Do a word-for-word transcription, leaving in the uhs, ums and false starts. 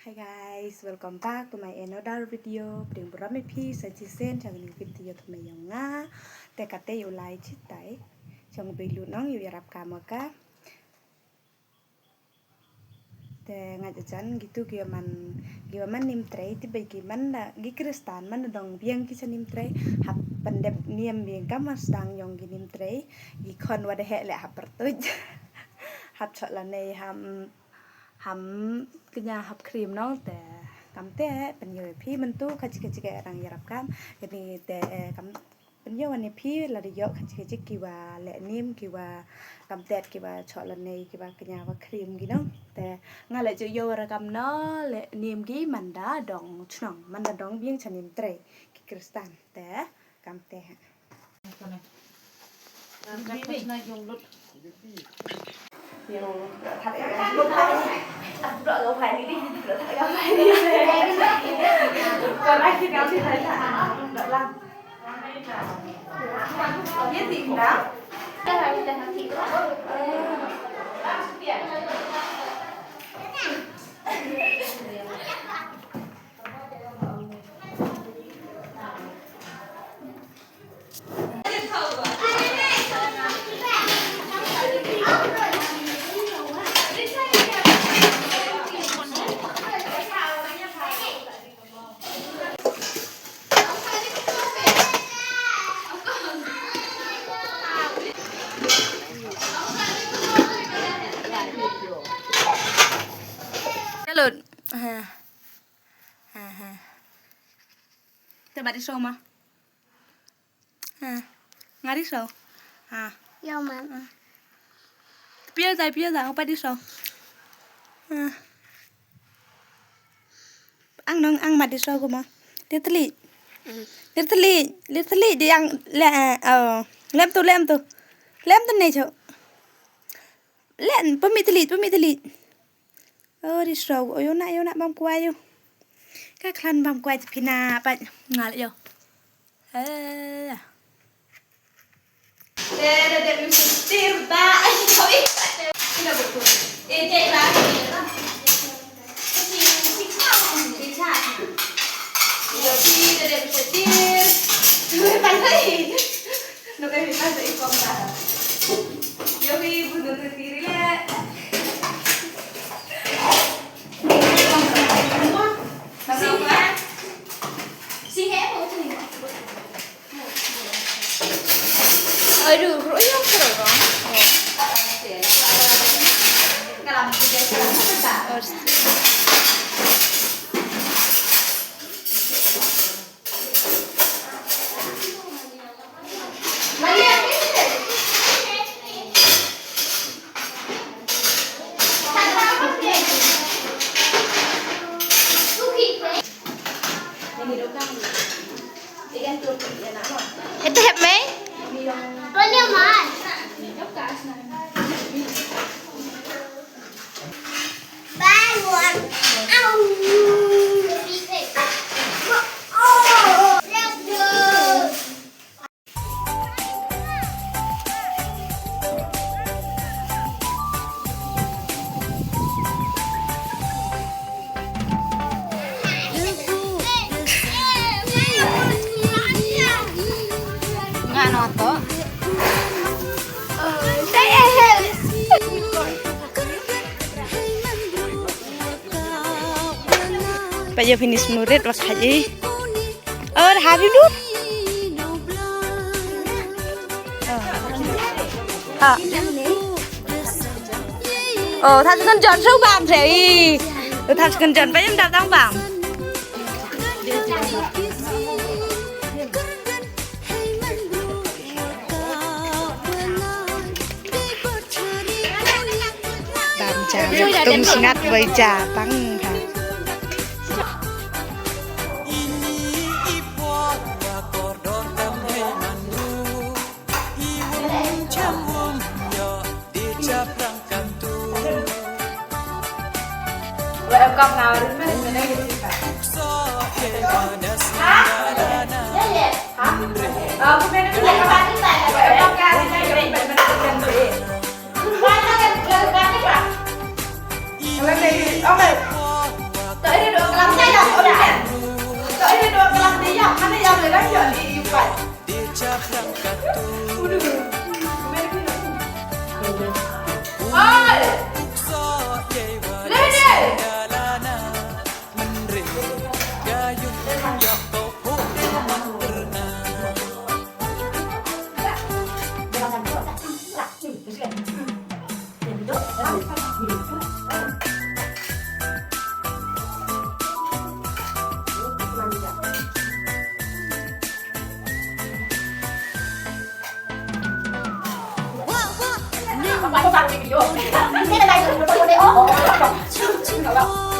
Hi guys, welcome back to my another video. Pdiang burom ïa phi sa shisien sha kane ka video thymmai jong nga. Te kata ïa u lai chitai. Jong u Beilut nong ïa u ïarap kam ka. Te nga jajan gitu ki man, ki man nim trei, te ba ki man da, ki Khristan man da dong biang ki sa nim trei. Hap pyndep niam biang ka ma sdang jong ki nim trei. Ki khon wa da heh leh hap pyrtuid. Hap chok la nei ham, ham kñia hap khrim nong te. Kam te pynïoh ïa phi mynta ka jik ka jik rang ïarap kam. Kani te, eh, kam pynïoh wan ïa phi la da ïoh ka jik ka jik ki wa leh nim ki wa kam tet ki wa chok la nei ki wa kñia wa khrim ki nong. Te nga leh ju ïoh ra kam no leh nim ki man da dong chnong, man da dong biang cha nim trei ki Khristan. Te kam te ha. Hello. Ha. Ha, ha. Te bati so ma. Ha. Ngari so. Ha. Yo, man. Pia dai, pia dai, apa di so. Ha. Ang nong, ang mati so kuma. Dia teli. Dia teli, dia teli di ang le, oh. Lem tu, lem tu. Lem tu ne cho. Lem, pemi teli, pemi teli. Oh, di sro, oh, yo na, yo na bam kwai yo. Ka khlan bam kwai te phi na pat ngal yo. Eh. Te da de mi tir ba, ai, sorry. Ina buku. Eh, te ba. Yo, pi, da de mi tir. Pandai. Nuk ai pandai kong ba. Yo, pi, bu nuk kiri le. Aduh, kru iya kru dong. Ito hep me? Buy one. Ow. Oh, let's go. Nga no to. Paya finish murid wak haji. Or have you do? Ah. Oh, thas kan jon shu bam se. Thas kan jon pa yam dap tang bam. Bam ja, tung sngat bai ja tang ha. Ba ko sa video. Ni na dai ko ko ko.